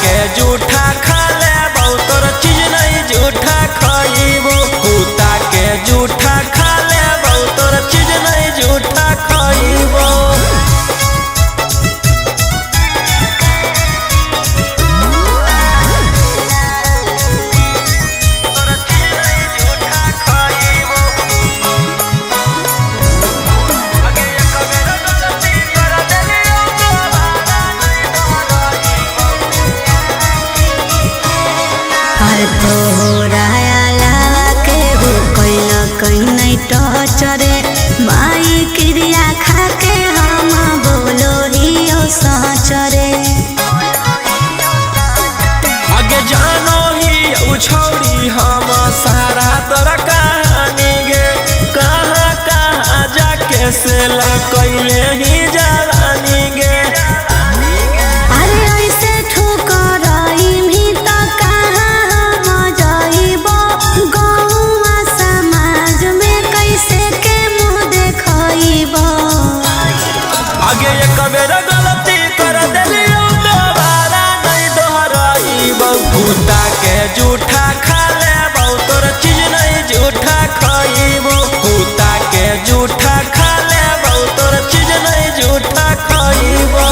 के जूठा खा ले तोर चीज नहीं जूठा खइबो। कुत्ता के जूठा खा ले तोर चीज नहीं जूठा खइबो। अरे तोहरा अलावा केहू कैल कहीं नहीं टच रे। माई क्रिया खा के हम बोलो हियो सच रे। आगे जानो ही उछौड़ी हम सारा तोरा कहानी गे। कहाँ कहाँ जाके से कैले ही जवानी गे। अरे ऐसे ठुकराई भी त कहाँ हम जाइबो। गौआ समाज में कैसे के मुँह देखइबो। आगे एक बेर गलती कर देलियो दोबारा नहीं दोहराइबो। कुत्ता के जूठा खा ले तोर चीज नहीं जूठा खइबो। कुत्ता के जूठा खा ले तोर चीज नहीं जूठा खइबो।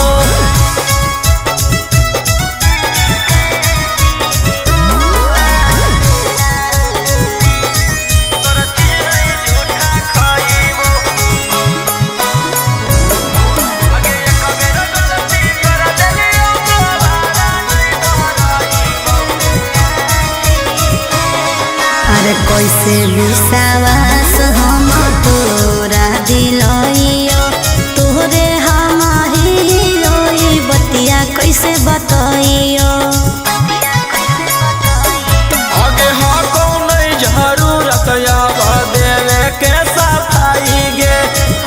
अरे कैसे विश्वास हम तोरा दिलइयो। तोरे हम हियो ई बतिया कैसे बतइयो। आगे हाँ कौन जरूरत आवा देवे के सफाई गे।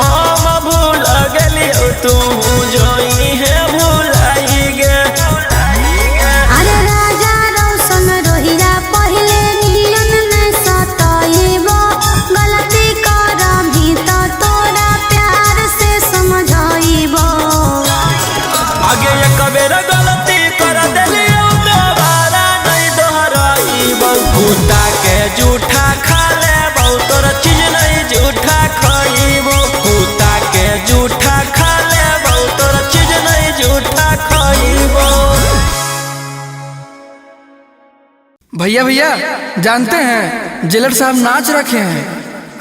हम भूल गेलियो तू जोई है भूलाई गे। अरे राजा रोशन रोहिया पहिले नियन न सतइबो। गलती करबी त तोरा प्यार से समझइबो। आगे एक बेर गलती कर देलियो दोबारा नहीं दोहराइबो। कुत्ता के जूठा खा ले तोर चीज नहीं जूठा खइबो। कुत्ता के जूठा खा ले तोर चीज नहीं जूठा खइबो। भैया भैया जानते हैं जेलर साहब नाच रखे हैं।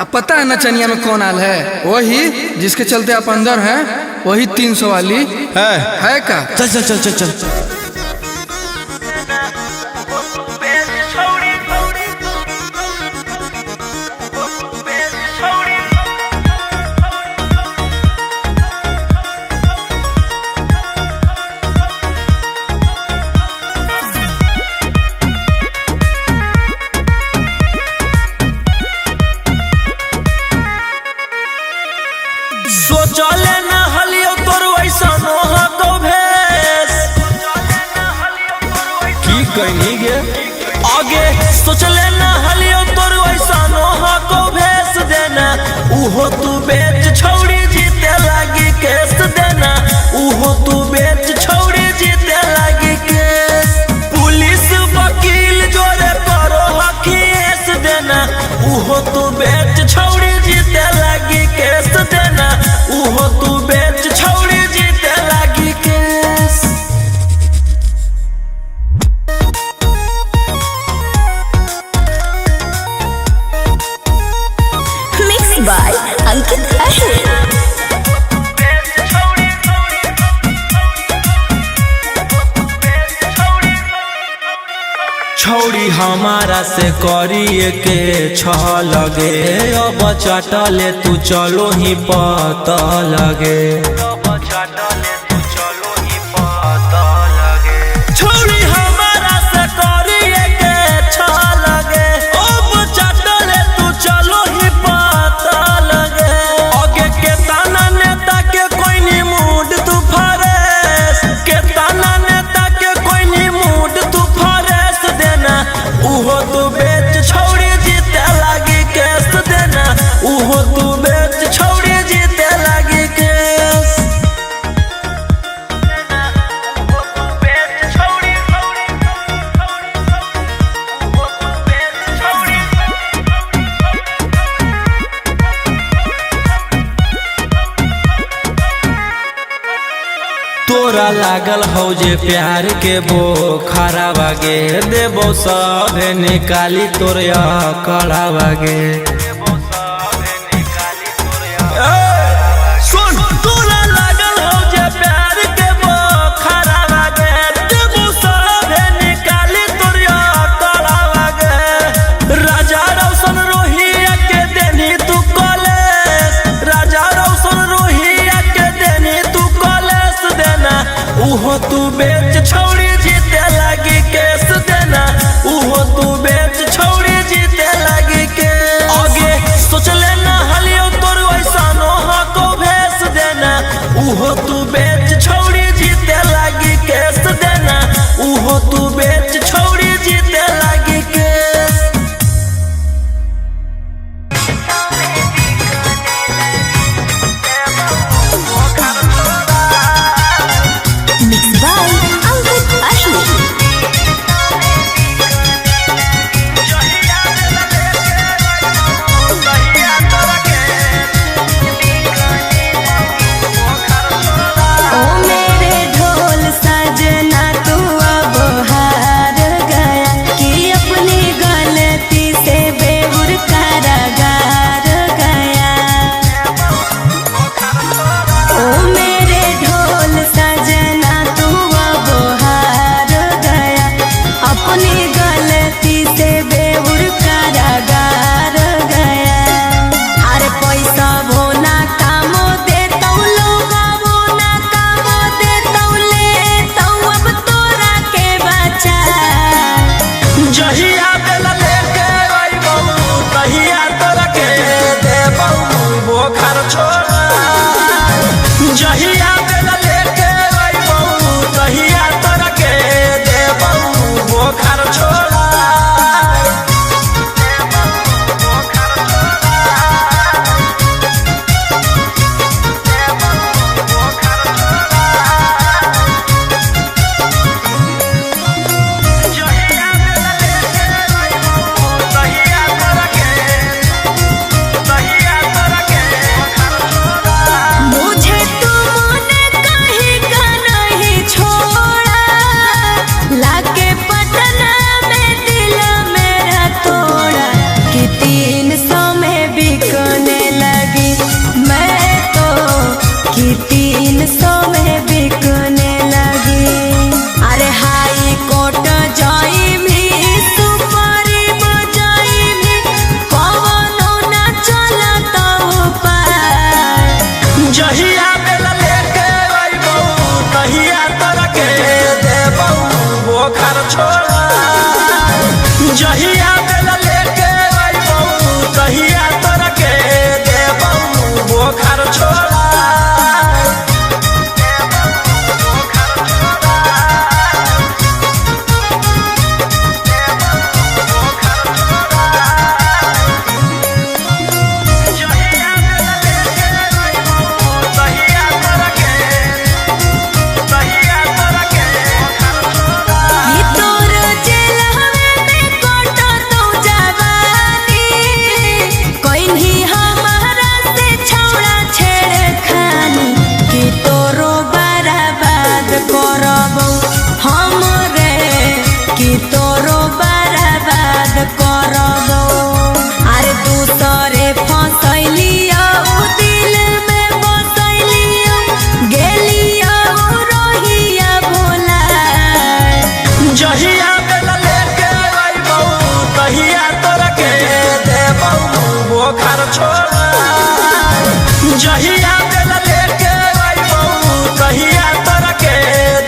अब पता है नचनिया में कौन आल है? वही जिसके चलते आप अंदर हैं, वही 300 वाली है का। चल चल चल चल चल। सोचले न हलियो तोर वैसनो हको भेस। की कहनी गे आगे सोचले न हलियो तोर वैसनो हको भेस देना। उहो तू बेच छौड़ी जीते लागी केस देना। उहो तू बेच छौड़ी जीते लागी केस। पुलिस वकील जोरे करो हकीस देना। उहो तू बेच छौड़ी जीते लागी केस देना। उहो तू बेच छौड़ी जीते लागी case. Mix by Ankit Ahir. छौड़ी हमारा से करिए के छ लगे। अब चटले तू चलो ही पता लगे। छौड़ी हमारा से करिए के छ लगे। अब चटले तू चलो ही पता लगे। आगे के ताना नेता के कोई नी मूड तू फरेस। के ताना नेता के कोई नी मूड तू फरेस देना। उहो तू बेच छौड़ी जीते लागी केस देना। उहो तू बेच छौड़ी जीते लागी केस। लागल हौ जे प्यार के बोखरावा गे, देबो सब निकाली तोर कड़ावा गे। सुन तोरा लागल हौ जे प्यार के बोखरावा गे, देबो सब निकाली तोर कड़ावा गे। राजा रौशन रोहिया के देनी तू कॉलेज, राजा रौशन रोहिया के देनी तू कॉलेज देना, उहो तू बेच छौड़ी जीते लागी केस देना, उहो तू बेच छौड़ी जीते लागी के। आगे सोचले ना हलियो तोर ऐसानो हको भेस देना, उहो तू बेच छौड़ी जीते लागी केस देना, उहो तू बेच छौड़ी जीते लागी case. Mix by Ankit Ahir. ओ मेरे ढोल सजना तू अब हार गया कि अपनी गलती से बेहुर कारागार गया। ओ मेरे ढोल सजना तू अब हार गया, अपनी गलती से बेहुर कारागार गया। अरे पैसा वो ना कामो देतौ लोगा वो ना कामो देतौ लेतौ अब तोरा के बचा। जहिया बेला लेके अइबौ तहिया तोरा के देबौ बोखर छोड़ा। जहिया बेला लेके अइबौ तहिया तोरा के देबौ बोखर छोड़ा। मुझे तुमने कहीं का नहीं छोड़ा, लाके पटना में दिल मेरा तोड़ा कि 300 में बिकने लगी मैं तो, कि 300 में बिकने लगी। अरे हाई कोर्ट जाई भी सुप्रीम जाई भी कवनो ना चलता उपाय। जहिया बेला लेके अइबौ तहिया तोरा के देबौ बोखर छोड़ा। जहिया बेला लेके अइबौ तहिया तोरा के देबौ बोखर छोड़ा। कि तोर जेलहवे में कटतौ जवानी, कइन्ही हमारा से छौड़ा छेड़खानी, कि तोरो बर्बाद करबौ हम रे, कि तोरो बर्बाद करबौ। अरे दूसरे फसैलियौ दिल में बसैलियौ, गेलियौ रोहिया भोला। जहिया बेला लेके अइबौ तहिया तोरा के देबौ बोखर छोड़ा। जहिया बेला लेके अइबौ तहिया तोरा के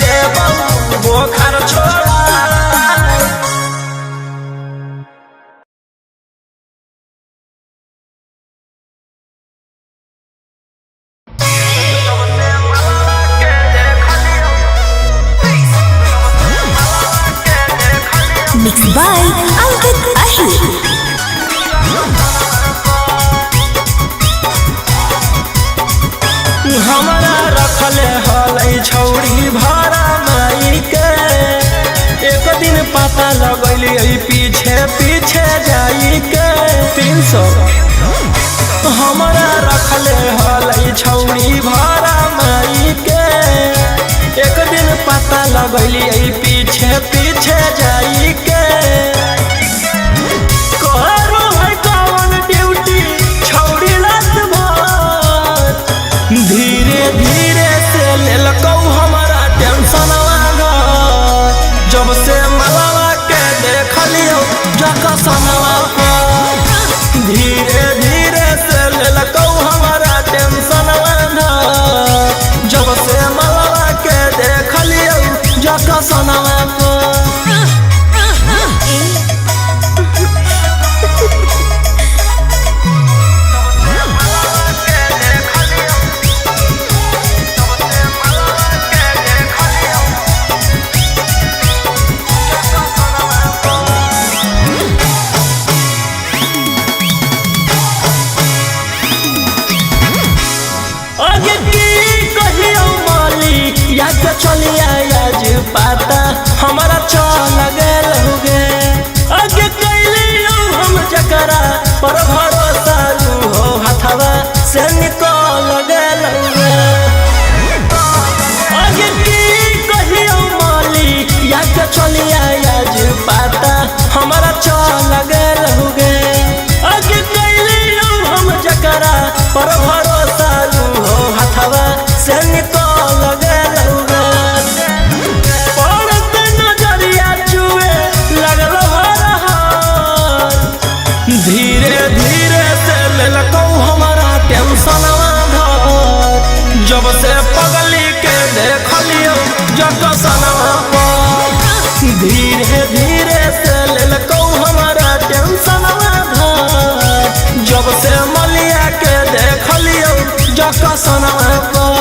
देबौ बोखर छोड़ा। Mix by Ankit Ahir. हमरा रखले हलै छौड़ी भाड़ा माई के, एक दिन पता लगैली पीछे पीछे जाई के। 300 हमरा रखले हलै छौड़ी भाड़ा माई के, एक दिन लगलिए पीछे पीछे जाई के। करो है कौन ड्यूटी छौड़ी रात भर, धीरे धीरे से लेलकौ हमारा टेंशनवा घर। जब से मलवा के देखलियो जकसनवा पर, धीरे धीरे से लेलकौ हमारा टेंशनवा घर। जब से मलवा के देखलियो जकसनवा पर। आगे की कहियो माली या के चलिया आज पाता हमारा चल गेल हुगे। आगे कैलियो हम जकरा पर भरोसा लू हो हथवा से निकल गेल हुगे। आगे की कहियो माली या के चलिया आज पाता हमारा चल गेल हुगे। आगे कैलियो हम जकरा पर भरोसा लू हो हथवा से निकल गेल हुगे। पड़त नजरिया चुए लगल हर, धीरे धीरे से लेलकौ हमारा टेंशनवा घर। जब से पगली के देखलियो जकसनवा पर, धीरे धीरे से लेलकौ हमारा टेंशनवा घर। जब से मलिया के देखलियो जकसनवा पर।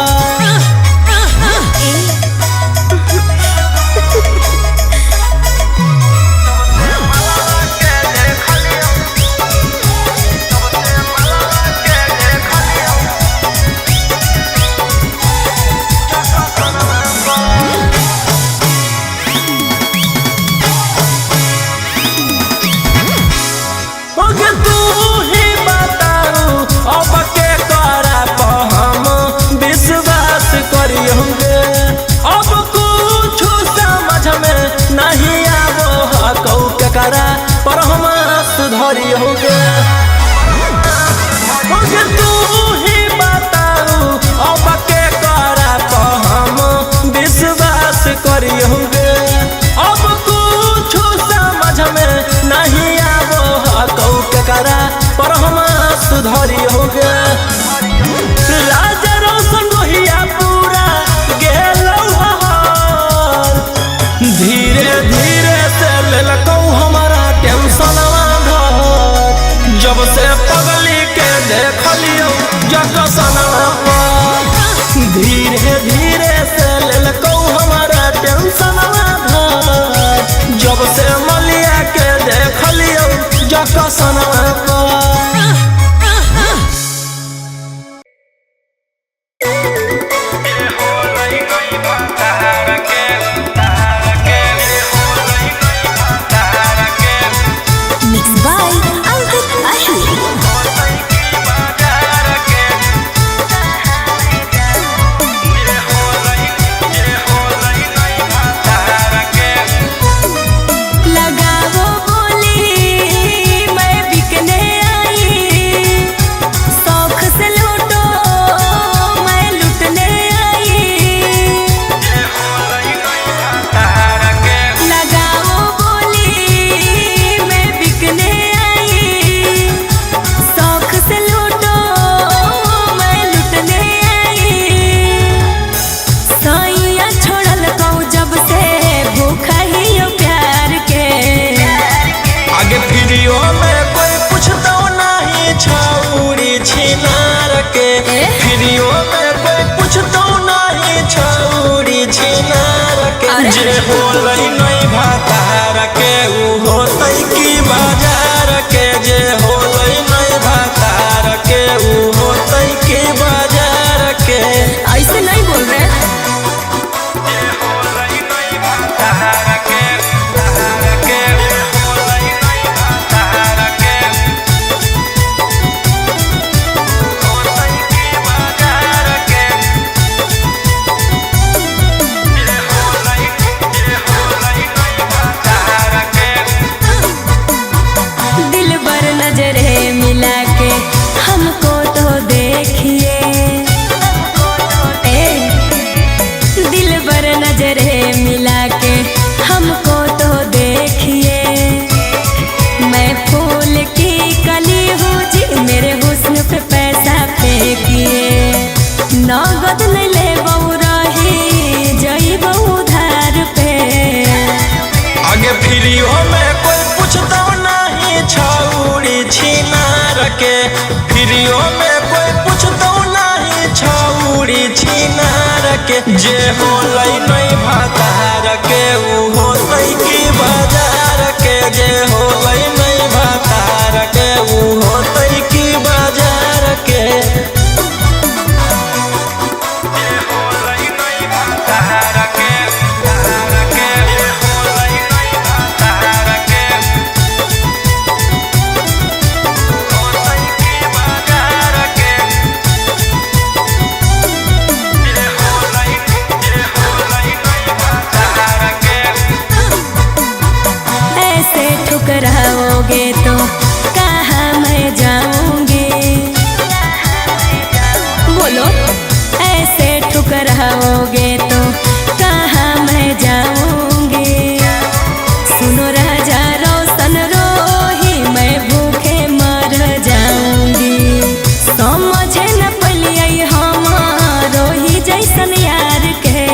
ओके तू ही बताऊ अब के करा पर हम विश्वास करियौगे। अब कुछ समझ में नहीं आबो हकौ के करा पर हम सुधरियौगे। ओके तू ही बताऊ अब के करा पर हम विश्वास करियौगे। अब कुछ समझ में नहीं आबो हकौ के करा पर हम सुधरियौगे। राजा रोशन रोहिया पूरा गेलौ हर, धीरे धीरे से लेलकौ हमारा टेंशनवा घर। जब से पगली के देखलियो जकसनवा पर, धीरे धीरे से लेलकौ हमारा टेंशनवा घर। जब से मलिया के देखलियो जकसनवा पर। Mix by Ankit Ahir. लगावो बोली मैं बिकने आई, शौक से लूटो मैं लूटने आई। लगावो बोली मैं बिकने आई, शौक से लूटो मैं लूटने आई। सैया छोड़ल कौ जब से भूखा ही प्यार के। आगे फिरियो में कोई पूछतो नहीं छौरी छिनार के। फिरियो में कोई पूछतो नहीं छौरी छिनार के। जे होलै नहीं भातार के उ होतै की बाजार के। जे होलै नहीं भातार के उ होतै की बाजार के। ऐसे नहीं बोल रहे। के आगे फ्रीओ में कोई पूछतो नहीं छौरी छिनार के। फ्रीओ में कोई पूछतो नहीं छौरी छिनार के। जे होलै नहीं भातार के उ होतै की बाजार के। जे होलै नहीं भातार के उ होतै की बाजार के। ऐसे ठुकराओगे तो कहाँ मैं जाऊंगी, बोलो। ऐसे ठुकराओगे तो कहाँ मैं जाऊंगी। सुनो राजा रोशन रोही मैं भूखे मर जाऊंगी। समझे न पलियै हम रोही जैसन यार के।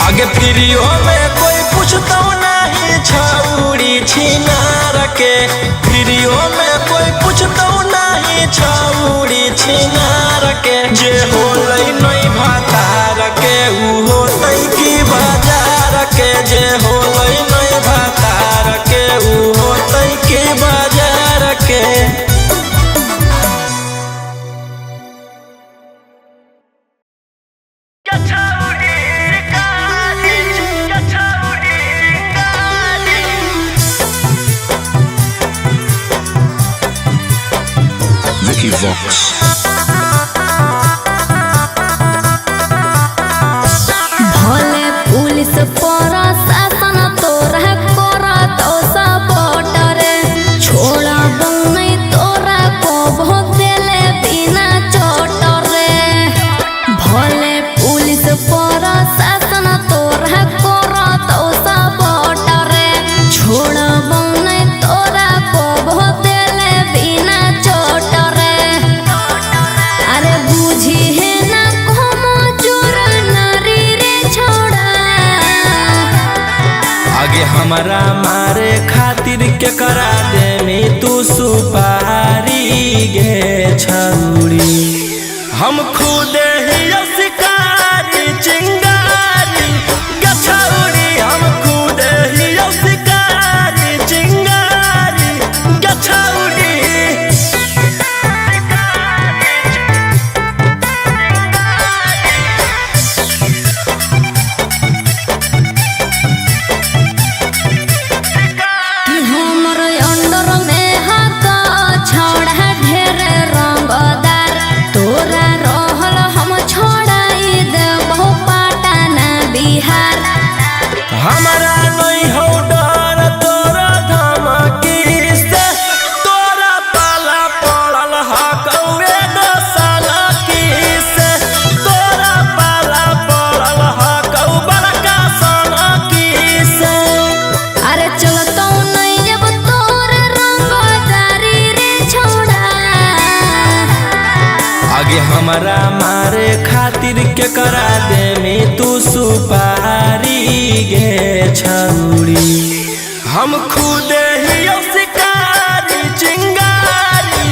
आगे फ्रीओ में कोई पूछतो नहीं छौरी छिनार के। फ्रीओ में कोई पूछतो नहीं छौरी छिनार के। जे होलै नहीं भातार के उ होतै की बाजार के। जे होलै नहीं भातार के उ होतै की बाजार के। Vicky Vox. भले पुलिस प्रशासन तोरा करत सपोर्टर, छोड़ा बनै तोरा कबो देले बिना चोटर। भले पुलिस प्रशासन तोरा करत सपोर्टर, छोड़ा बनै तोरा कबो देले बिना चोटर। अरे बुझी है ना como चोर नारी रे छोड़ा। आगे हमारा मारे खातिर के करा देमी तू सुपारी गे छौरी। हम खुद ही शिकारी चिंगारी गछौरी। हम खुद ही शिकारी चिंगारी गछौरी। कि हमर अंडर में हक छोड़ा ढेर रंगदार, तोरा रहल हम छोड़ाई देबो पटना बिहार। हमारा नहीं हो डर तोरा धमकी से, तोरा पाला पड़ल हकौए दोसाला की से। तोरा पाला पड़ल हकौ बड़का सोना की से। अरे चलतो नहीं अब तोर रंगदारी रे छोड़ा। आगे हमारा मारे खातिर के करा देमी तू सुपारी गे छौरी। हम खुद ही शिकारी चिंगारी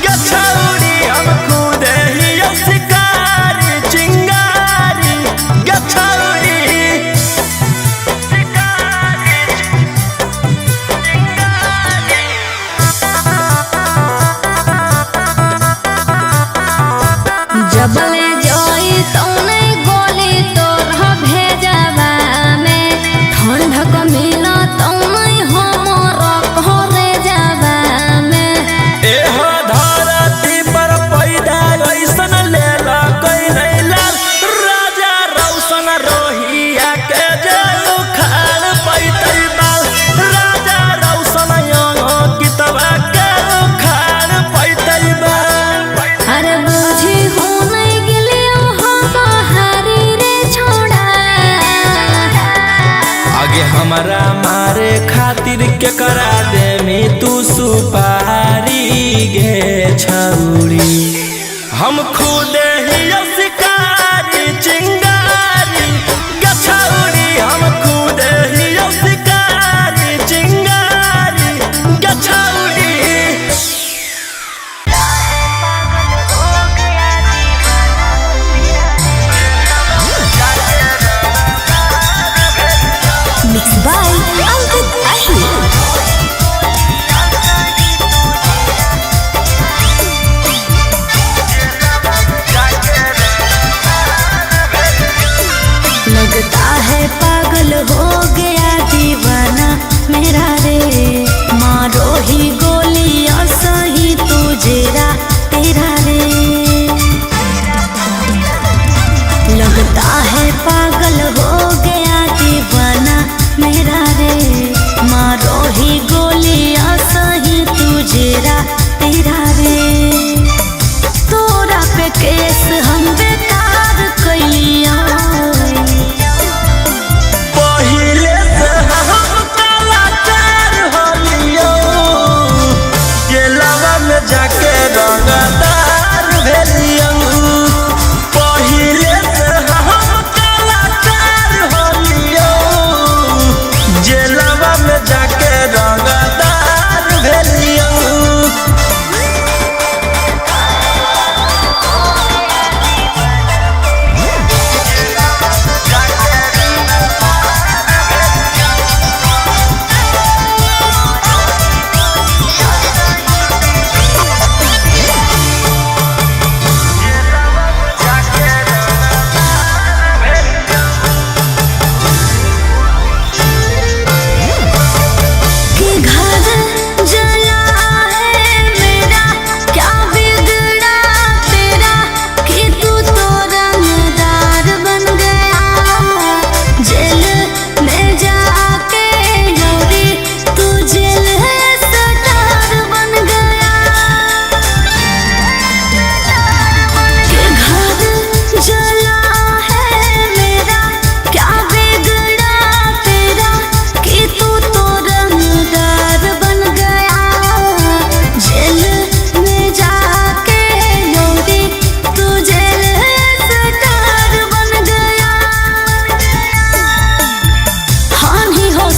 गछौरी। हम खुद ही शिकारी चिंगारी गछौरी। जबले जोई तौने गोली तोर भेजबा में, ठंडक मिल तौने हमर घरे जाबा में। एहो धरती पर पैदा ऐसन लेला कोई नहीं लाल। राजा रौशन रोहिया के जे उखाड़ पैतै बाल। राजा रौशन कितबा के उखाड़ पैतै बाल। अरे बुझी हो नहीं गेलियो हम हारी रे छोड़ा। आगे हमारा मारे खातिर के करा देमी तू सुपारी गे छौरी। हम खुद ही शिकारी चिंगारी गछौरी। हम खुद ही शिकारी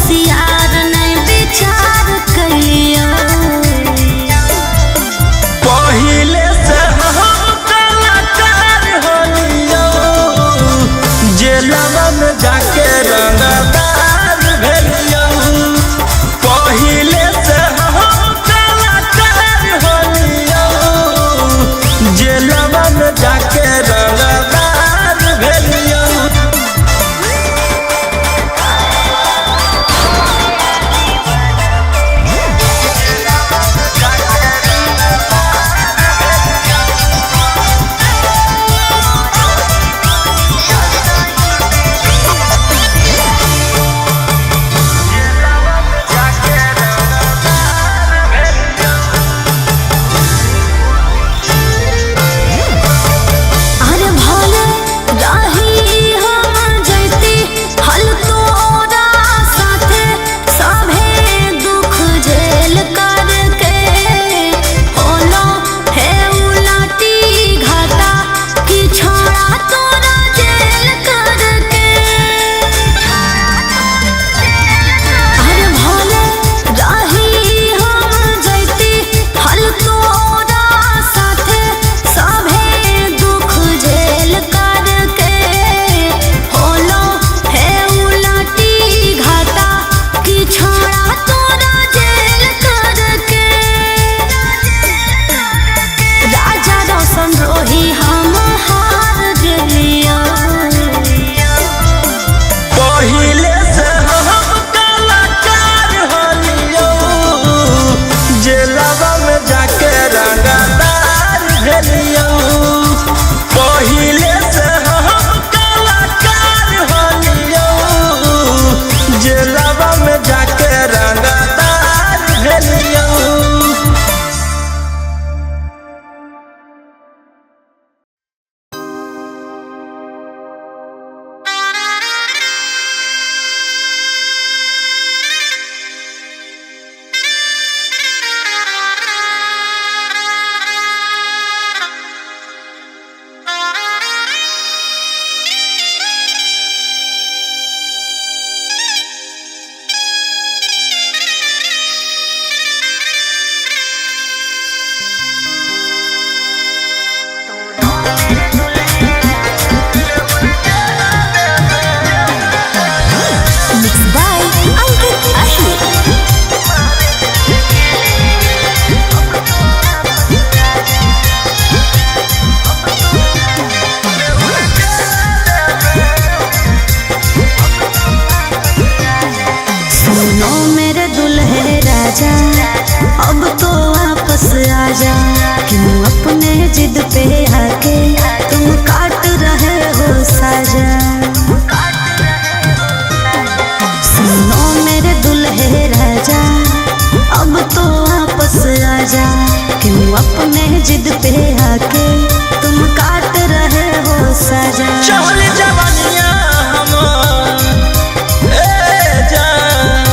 होशियार नहीं विचार कलियो। पहिले से हम कलाकार होलियो, जेलवा में जाके रंगदार भेलियो। पहिले से हम कलाकार होलियो, जेलवा में जाके रंगदार भेलियो। अरे भले रही हम जैती हल तोरा साथे, सभे दुख झेल करके होलो हे उलाटी घाटा कि छोड़ा तोरा जेल करके। अरे भले रही हम जैती हल तोरा साथे, सभे दुख झेल करके होलो हे उलाटी घाटा कि छोड़ा तोरा जेल करके। राजा रोशन रोही हम हार गेलियो। पहिले से हम कलाकार होलियो, जेलवा में जाके रंगदार भेलियो। पहिले से हम कलाकार होलियो, जेलवा में जाके रंगदार भेलियो। मिक्स बाय अंकित अहिर। सुनो मेरे दुल्हे राजा, अब तो वापस आजा। क्यों अपने जिद पे आके तुम काट रहे हो साजा। सुनो मेरे दुल्हे राजा, अब तो वापस आजा। क्यों अपने जिद पे आके तुम काट रहे हो साजा। चहल जवानिया हमर, ए जान,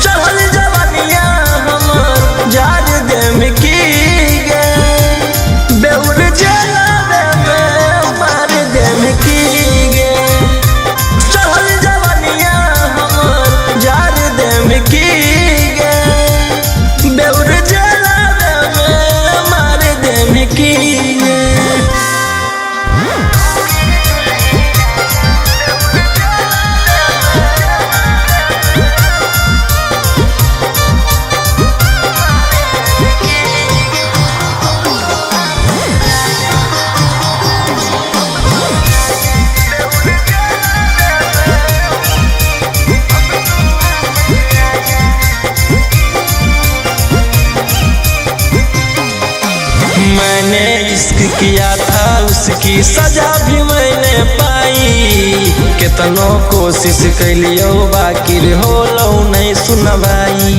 चहल जवानिया हमर, जार देम की गे, बेउर जलावे में मार देम की गे। चहल जवानिया हमर, जार देम की गे, बेउर जलावे में मार देम की गे। मैंने इश्क किया था उसकी सजा भी मैंने पाई, केतनो कोशिश कैलियो बाकी होलो नहीं सुनवाई।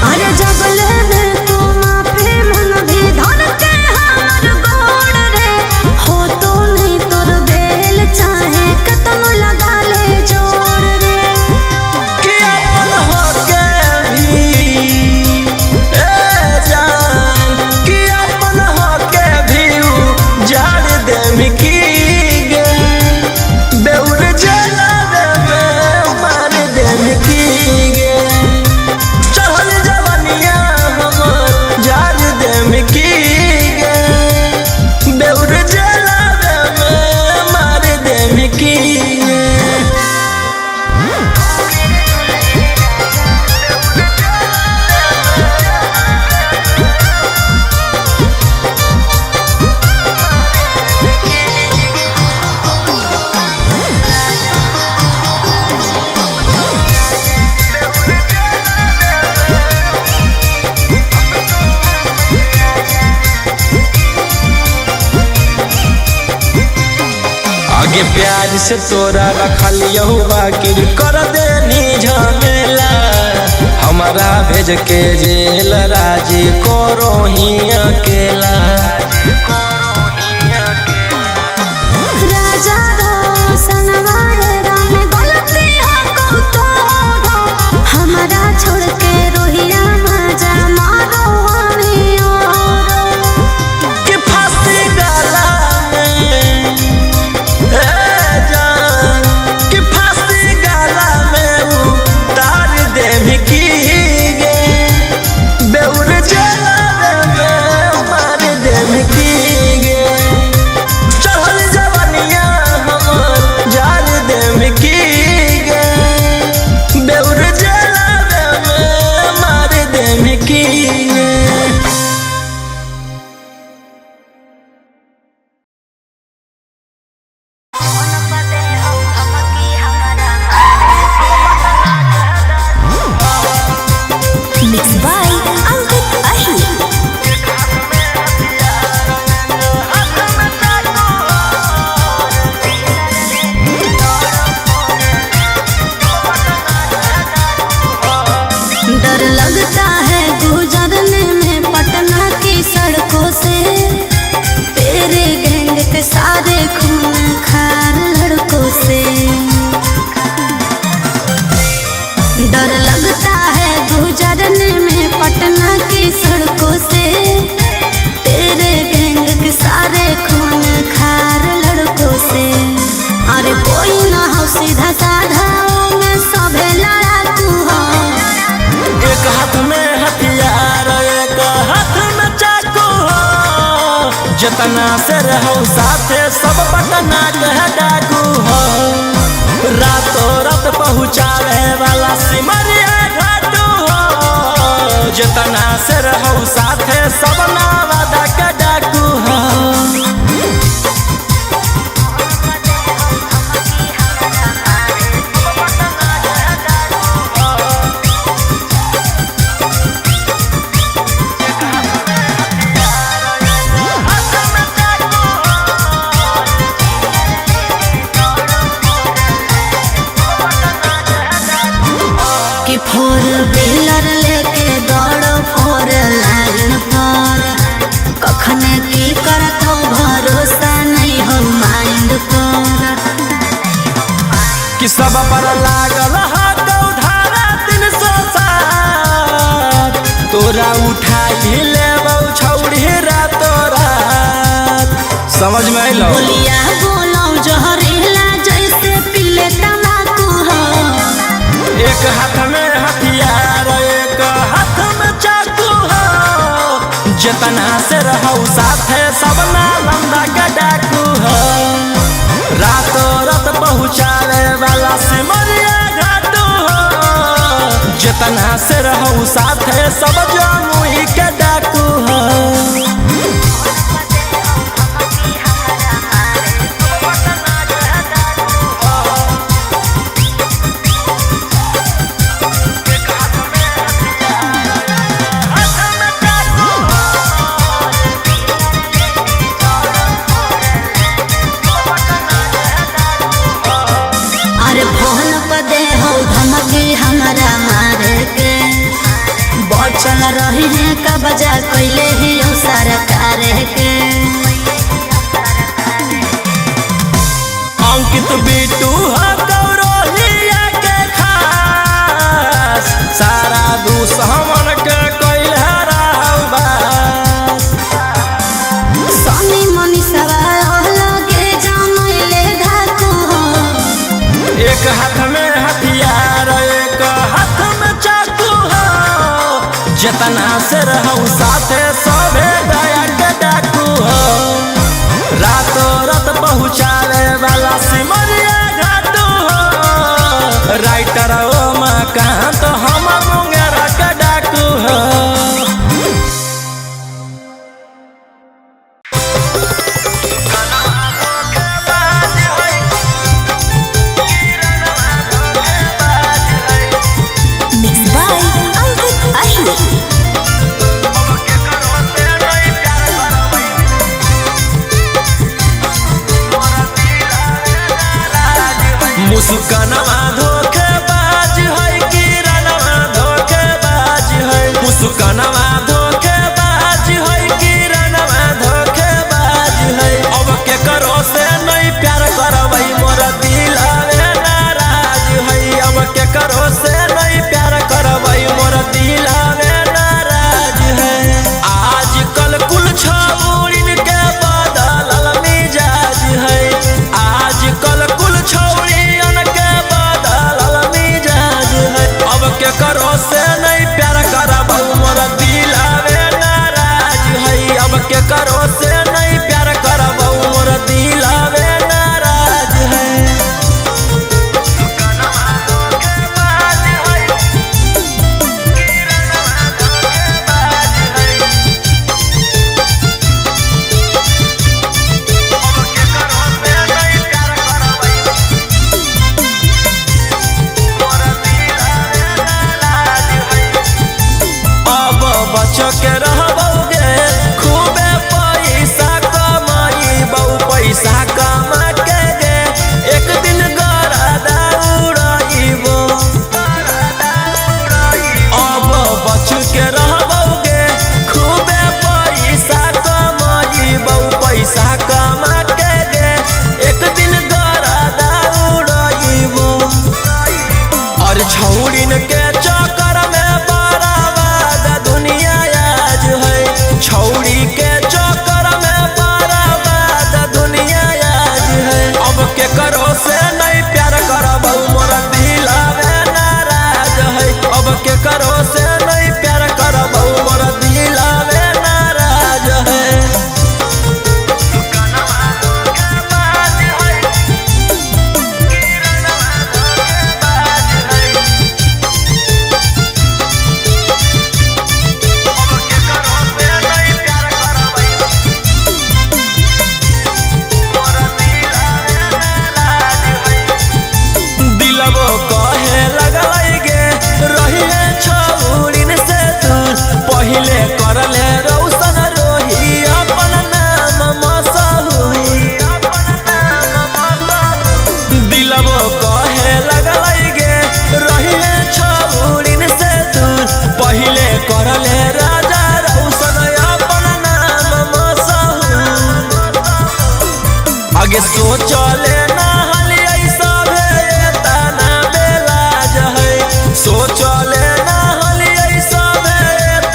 अरे जब लेने तू माफी मन भी धर के हमर गोड़ रे, हो तो नहीं तोर बेल चाहे कतनो लगा ले जोड़ रे। कि अपन होके भी ए जान, कि अपन होके भी उ जाड़ देम की गे, बेउर जलावे प्यार से तोरा रखलियौ बाकी कर देनी झमेला। हमारा भेज के जेल राजी करो ही अकेला। राजा रोशन राम गलती हो तोरो, हमारा छोड़ के रोहिया मजा मारो हमें औरो। कि फांसी गला में ए जान, कि फांसी गला में उतार देवी की गे, बेउर जला में मार देवी की गे, चढ़ल जवनिया हमर जार देवी की गे, बेउर जला में मार देवी की गे। Mix by Ankit Ahir. डर लगता है गुजरने में पटना की सड़कों से, तेरे गैंग के सारे खून खार लड़कों से। डर लगता है गुजरने में पटना की सड़कों से, तेरे गैंग के सारे खून खार लड़कों से। अरे कोई ना हो सीधा साधा में सभे लड़ाकू हो। एक हाथ में हथियार एक हाथ में चाकू हो, जतना से रहो साथे सब पटना कह डाकू हो। रातों रात पहुँचावे वाला सिमरिया घाटू हो, जतना से रहो साथे सब नावादा के डाकू हो। कि फोर व्हीलर लेके दौड़ो फोर लाइन पर, कखने की करतो भरोसा नहीं हो माइंड पर। कि सब पर लागल हाथ धारा 307, तोरा उठाई लेबौ छौड़ी रातो रात। समझ में अइलौ? बोलिया बोलो जहरीला जैसे पीले तम्बाकू हो। एक हाथ में हथियार एक हाथ में चाकू हो, जतना से रहो साथे सब नालंदा के डाकू हो। रातों रात पहुँचावे वाला सिमरिया घाटू हो, जतना से रहो साथे सब जमुई के डाकू हो। अरे फोन पर दे हो धमकी हमारा मारे के, बचल रही है कब्जा कैले ही हो सरकार के। अंकित बिट्टू हो गौरोहिया के खास, सारा दुश्मन के कैल हराबास। सोनी मनी सवार लगे जानले धाकू हो। एक हाथ में हथियार एक हाथ में चाकू हो, जतना से रहो साथे सभे दया के डाकू हो। रातों रात पहुँचावे वाला सिमरिया घाटू हो, राइटर ओ मकान तो हम मुंगेरा के डाकू हो। Mix by Ankit Ahir. Thank you. छौड़िन के चक्कर में बर्बाद दुनिया आज है। छौड़ी के चक्कर में बर्बाद दुनिया आज है। अब के करो से नहीं प्यार करब मोर दिलवे नाराज है। अब के करो से नहीं प्यार करब मोर दिलवे नाराज है। दिलबो कहे लगलै गे रहिले छौड़िन से दूर। पहिले करले रौशन रोही अपन नाम मसहुर। दिलबो कहे लगलै गे रहिले छौड़िन से दूर। पहिले करले राजा रौशन अपन नाम मसहुर। आगे सोचले ना हलियै सभे तना बेलाज है। सोचले ना हलियै सभे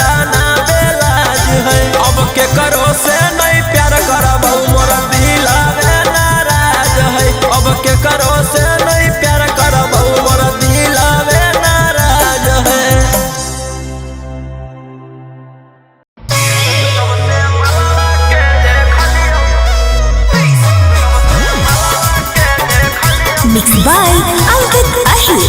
तना बेलाज है। अब के करो से नहीं प्यार करब मोर दिलवे नाराज है। अब के करो से नहीं प्यार करब मोर दिलवे नाराज है। Mix by Ankit Ahir.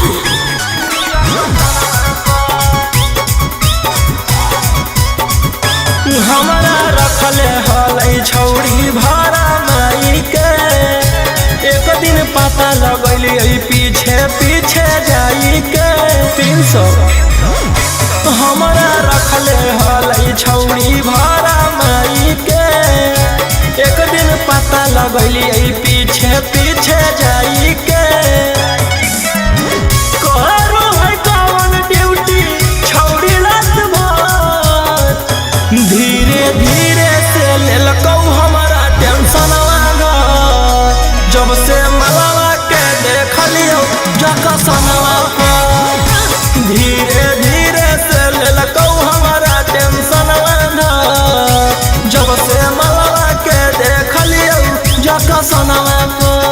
हमरा रखले हलै छौड़ी भाड़ा माई के। एक दिन पता लगैली पीछे पीछे जाई के। 300 हमरा रखले हलै छौड़ी भाड़ा माई के। एक दिन पता लगैली पीछे पीछे जाई के। करू है कौन ड्यूटी छौड़ी रात भर। धीरे धीरे से लेलकौ हमारा टेंशनवा घर। जब से मलवा के देखलियौ जकसनवा पर। धीरे धीरे से लेलकौ हमारा टेंशनवा घर। जब से मलवा के देखलियौ जकसनवा पर।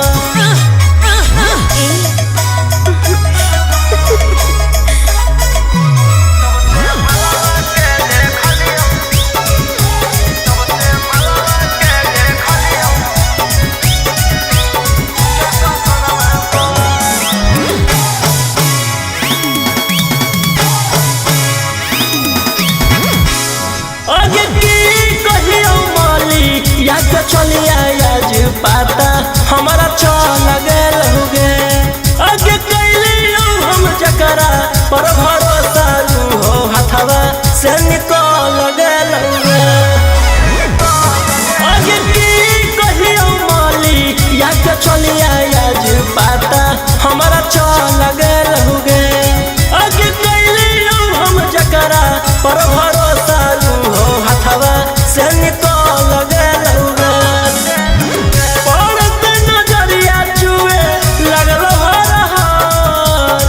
आगे की कहियो माली या के चलिया आज पाता हमारा चल गेल हुगे। आगे कैलियो हम जकरा पर भरोसा हो हथवा से निकल गेल हुगे। आगे की कहियो माली या के चलिया आज पाता हमारा चल गेल हुगे। आगे कैलियो हम जकरा पर भरोसा हो हथवा से निकल गेल हुगे। पड़त नजरिया चुए लगल हरहर।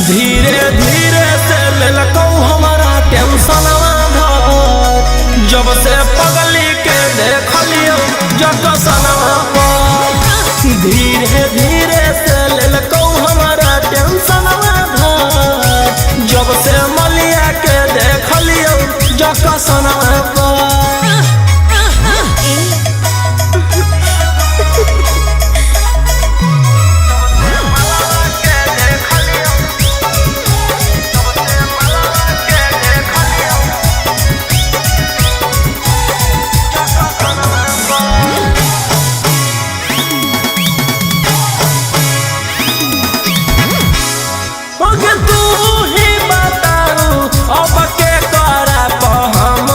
धीरे धीरे से लेलकौ हमारा टेंशनवा धर। जब से पगली के देखलियौ जकसनवा पर। धीरे धीरे से लेलकौ हमारा टेंशनवा धर। जब से मलिया के देखलियौ जकसनवा पर। ओके तू ही बताऊ अब के करा पर हम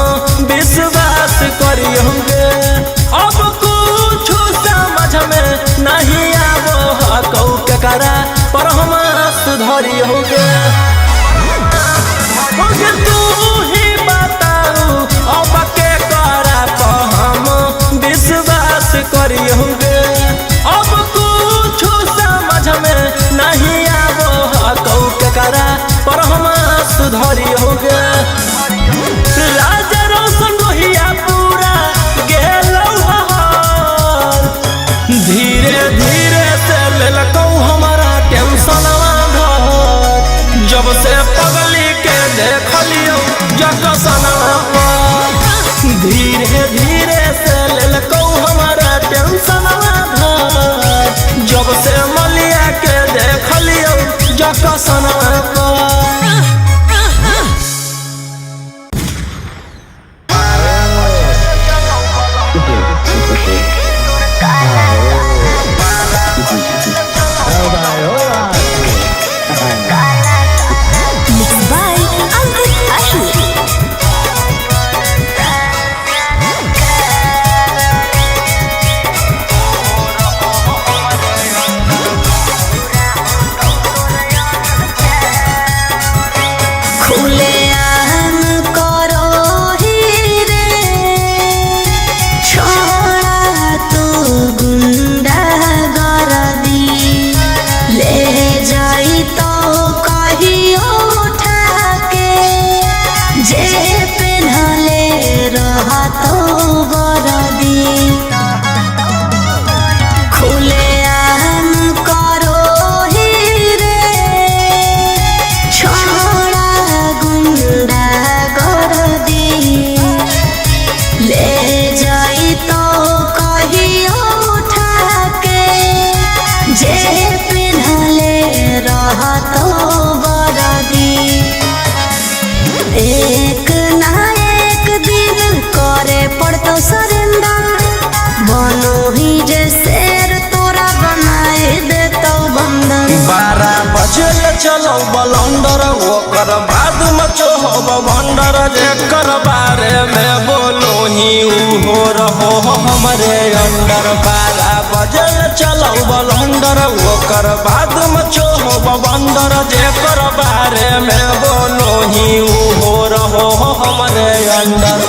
विश्वास करियौगे। अब कुछ समझ में नहीं आबो हकौ के करा पर हम आस धरियौगे। ओके तू ही बताऊ अब के करा पर हम विश्वास करियौगे। अब कुछ समझ में नहीं आबो हकौ के चकसनवा पर। Mix by Ankit Ahir. खुले आम करो ही रे छोड़ा तू गुंडा गर्दी ले जाई तो कहियो उठा के जे पेन्हले रहा तो बरदी। खुले आम करो ही रे छोड़ा गुंडा गर्दी ले जाई तो कहियो उठा के जे पिन्हले रहा तो बरदी। एक ना एक दिन करे पड़तो सरेंडर बनो ही जे शेर तोरा बनाए देतो बंदर। 12 बजे चलो बलंडर ओकर बाद में चोहब भंडर जेकर बारे में बोलो ही उहो रहो हमरे अंडर। 12 बजे चलो बलंडर ओकर बाद में चोहब भंडर जेकर बारे में बोलो ही उहो रहो हमरे अंडर।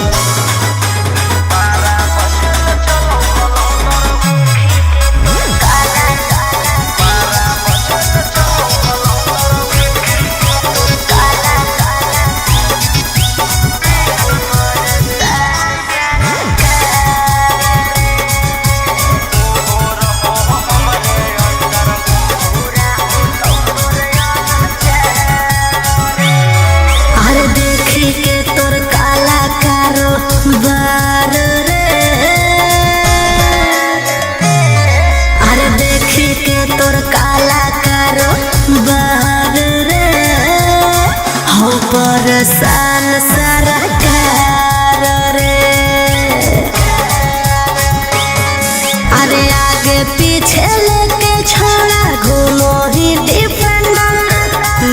अरे देखी के तोर काला कारोबार रे अरे देखी के तोर काला कारोबार रे हो परेशान सरकार रे। अरे आगे पीछे लेके छोड़ा घूमो ही डिफेंडर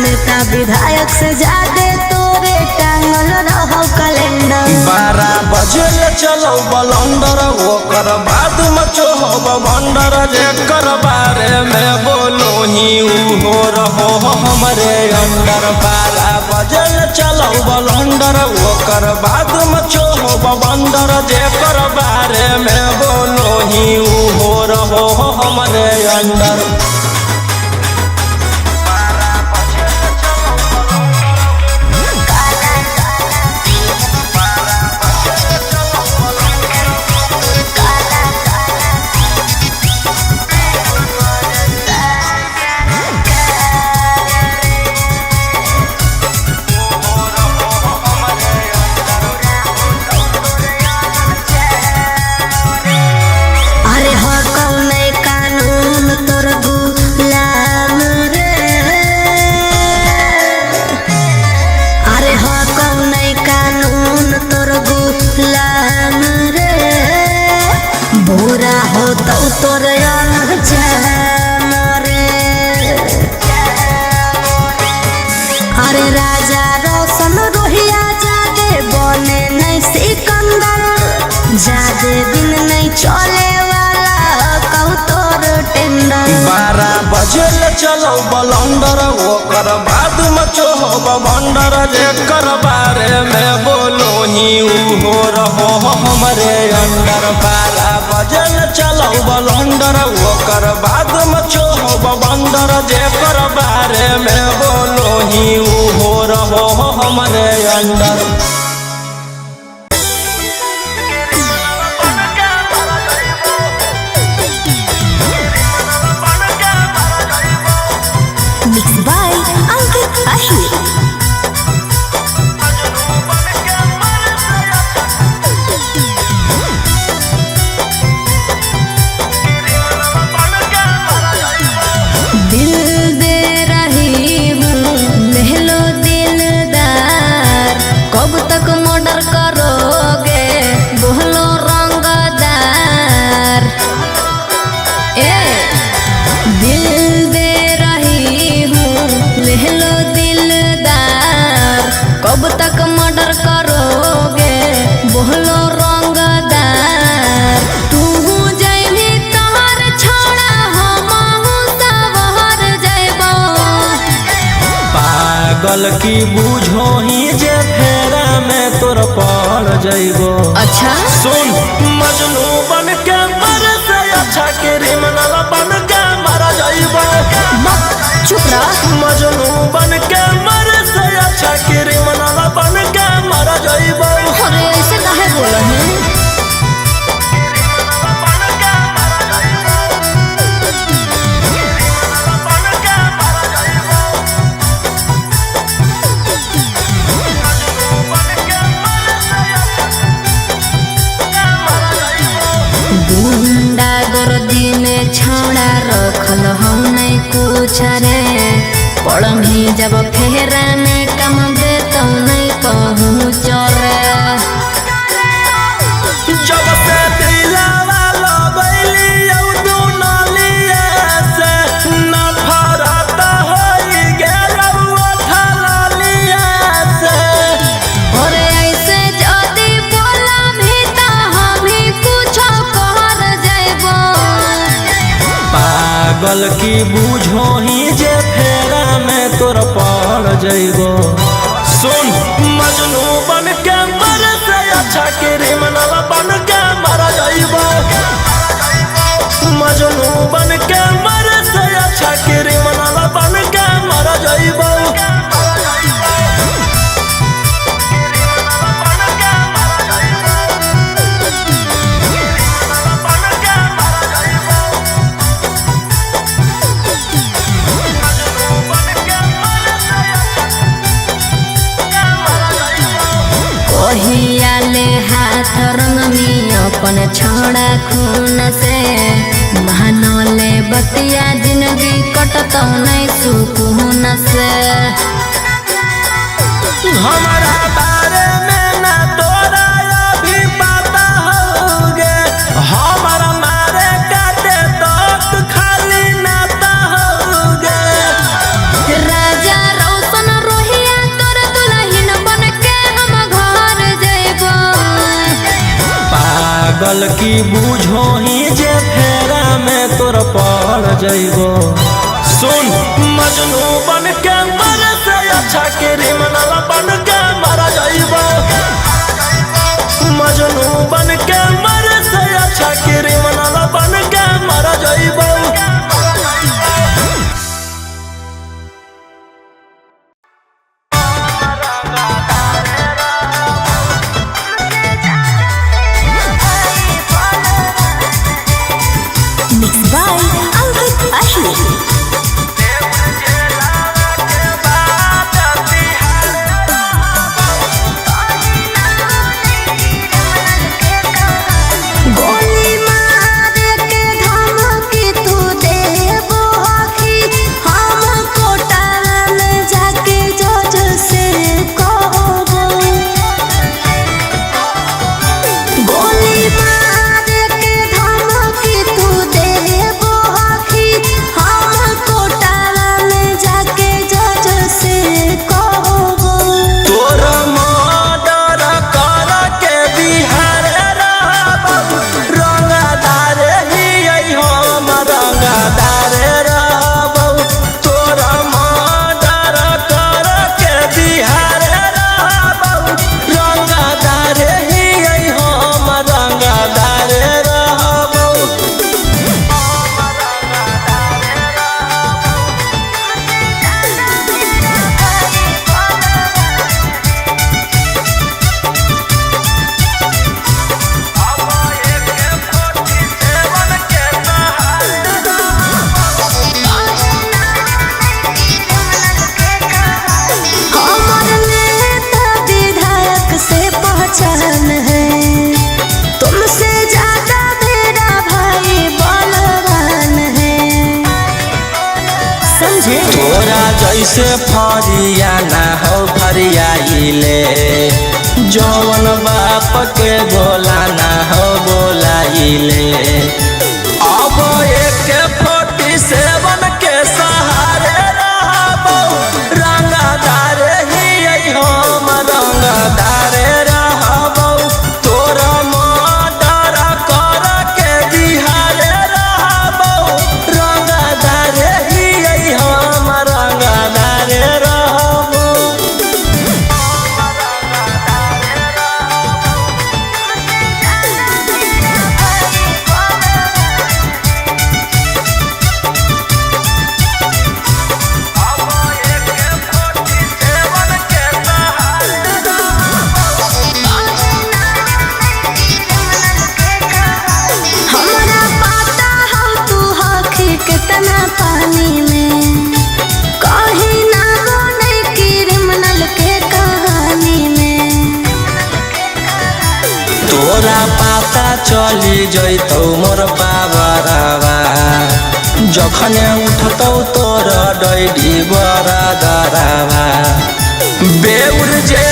नेता विधायक से ज्यादा तोरे टांगल रहो कैलेंडर। 12 बजे चलो बलंडर ओकर बाद में चोहब भंडर जेकर बारे में बोलो ही उहो रहो हमरे अंडर। 12 बजे चलो बलंडर ओकर बाद में चोहब भंडर जेकर बारे में बोलो ही उहो रहो हमरे अंडर। अरे हो कौन कानून तोर गुलाम रे अरे हो कौन कानून तोर गुलाम रे बुरा हो तो तोर अंजाम रे। अरे राजा रोशन रोहिया जादे बने नहीं सिकंदर जादे दिन नहीं चले वाला कहू तोर टेंडर। 12 बजे चलो बलंडर ओकर बाद में चोहब भंडर जेकर बारे में बोलो ही उहो रहो हमरे अंडर। 12 बजे चलो बलंडर ओकर बाद में चोहब भंडर जेकर बारे में बोलो ही उहो रहो हमरे under. Mix by Ankit Ahir. दिल दे रही पागल की बुझो ही जे फेरा में तोर पड़ जइबो। अच्छा सुन मजनू बन के मर से अच्छा क्रिमिनल बन के मर जइबो। चुप रह। मजनू बन के मर से अच्छा क्रिमिनल बन के मर जइबो। अरे ऐसे काहे बोला है? गुंडा गर्दी में छौड़ा रखल हम नहीं कुछ रे, पड़मी जब फेरा में कम दे तो नहीं पहुँच रे। जब से दिलावा लगैली औ दुनलिया से नफरत होई गेल उठलिया से। और ऐसे जदी बोला भी त हम ही कुछ कर जाइबो। पागल की बुझो ही जे फेरा में तोर पड़ जइबो। सुन मजनू बन के मर से अच्छा क्रिमिनल बन के मर जइबो। मजनू बन के मर से अच्छा क्रिमिनल बन के मर जइबो। कहिया ले हाथ रंग में अपन छौड़ा खून से, महानले बतिया जिंदगी कटतौ नहीं सुकून से। हमारा बारे में ना तोरा अभी पता होगे, हमारा मारे काटे तक खाली नाता होगे। राजा रौशन रोहिया तोर दुल्हन बन के हम घर जइबो। पागल की बुझो ही जे फेरा में तोर पड़ जइबो। सुन मजनू बन के मर से अच्छा क्रिमिनल बन के मर जइबो। मजनू बन के मर से अच्छा क्रिमिनल बन के मर जइबो। Mix by Ankit Ahir. गोली मार के धमकी तू देबो आखी, हम कोटाला में जाके जज से कहबो। गोली मार के धमकी तू देबो आखी, हम कोटाला में जाके जज से कहबो। तोर मर्डर कर के बिहार रहबौ, रंगदार ही हम रंगदार रहबौ। तोर मर्डर कर के बिहार रहबौ, रंगदार ही हम रंगदार रहबौ। हमर नेता विधायक से पहचान है, तुमसे ज्यादा मेरा भाई बलवान है। समझे? तोरा जैसे फरिया ना हो फरियाइले, जवन बाप के बोला ना हो बोलाइले। अब AK-47 के सहारे रहबौ, रंगदार ही हम रंगदार रहबौ। तोरा मर्डर कर के बिहार रहबौ, रंगदार ही हम रंगदार रहबौ। जखने उठतौ तोर डैडी बड़ा दरावा। बेउर जे